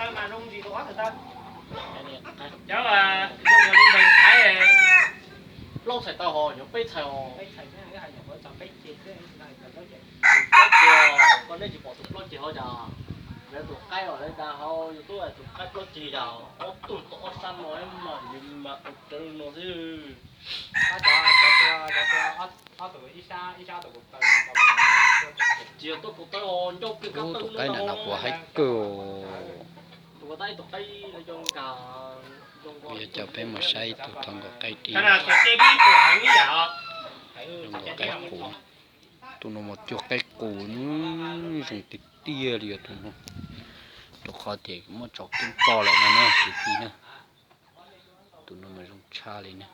Cov zoo npeeg Thaib, plaub txhais tau hos nyuam peb txhais os. Tus plaub ceg, koj neb tsis pom tus plaub ceg hauv cas? Lawv tus qaib os, lawv dag hauv YouTube tus qaib plaub ceg yog ob tug tau ob sab no mas yus mas ua rawv no xwb. Tsis yog tuaj tus tawb os, ncauj pliag kab tawb no. Tus qaib na nws quav haib kawg. Kuv yuav coj peb mus saib tus thov nkaus qaib dib, zoo nkaus qaib qus. Tus no mas cuag qaib qus, zoo tiag tiag li os tus no. Rau qhov tias muab tso kub poj lawm no na kwv tij na. Tus no mas zoo tshaj li na.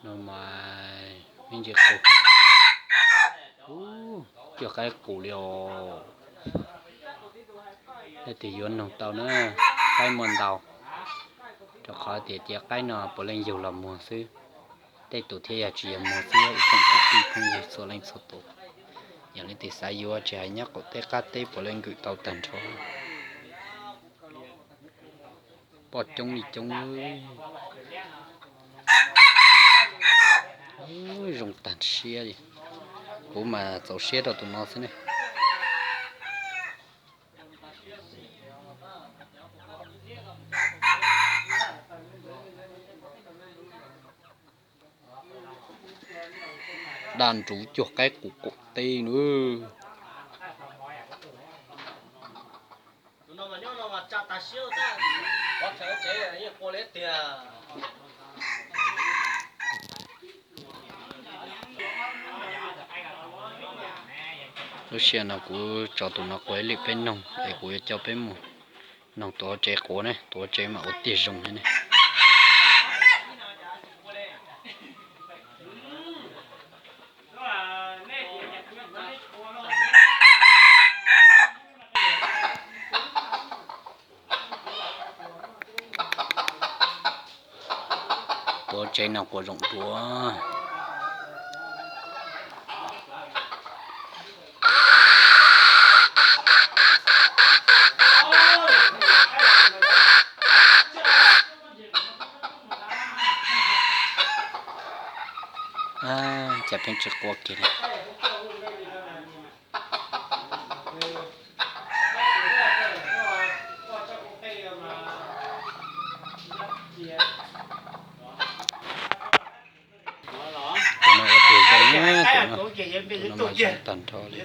No mas me ntsis qus. Ub, cuag qaib qus li os. Leej twg yuav nug tau na, qaib muaj ntau. Rau qhov tias cia qaib no puav leej yug los muag xwb. Tej tus thiab yog tsis yog muag xwb, ib tsoom kwv tij phooj ywg txhua leej txhua tus, yog leej twg xav yuav tsis hais nyob qaum teb qab teb puav leej nkwm tau tag nrho. Poj coob li coob. Zoo tag siab li. Kuv mas txaus siab rau tus no xwb ne. Daj nruv cuag qaib qus qaum teb na. Lub sij hawm no kuv tso tus no quav ib lwm peb noog es kuv yuav coj peb mus noog tus hauv tsev quav ne, tus hauv tsev mam ua tiag zoo thiab ne. Tus tsev no quav zoo dua. Cas pheej tsis quaj kiag li. Tus no ua tiag zoo na, tus no, tus no mas zoo tag nrho li.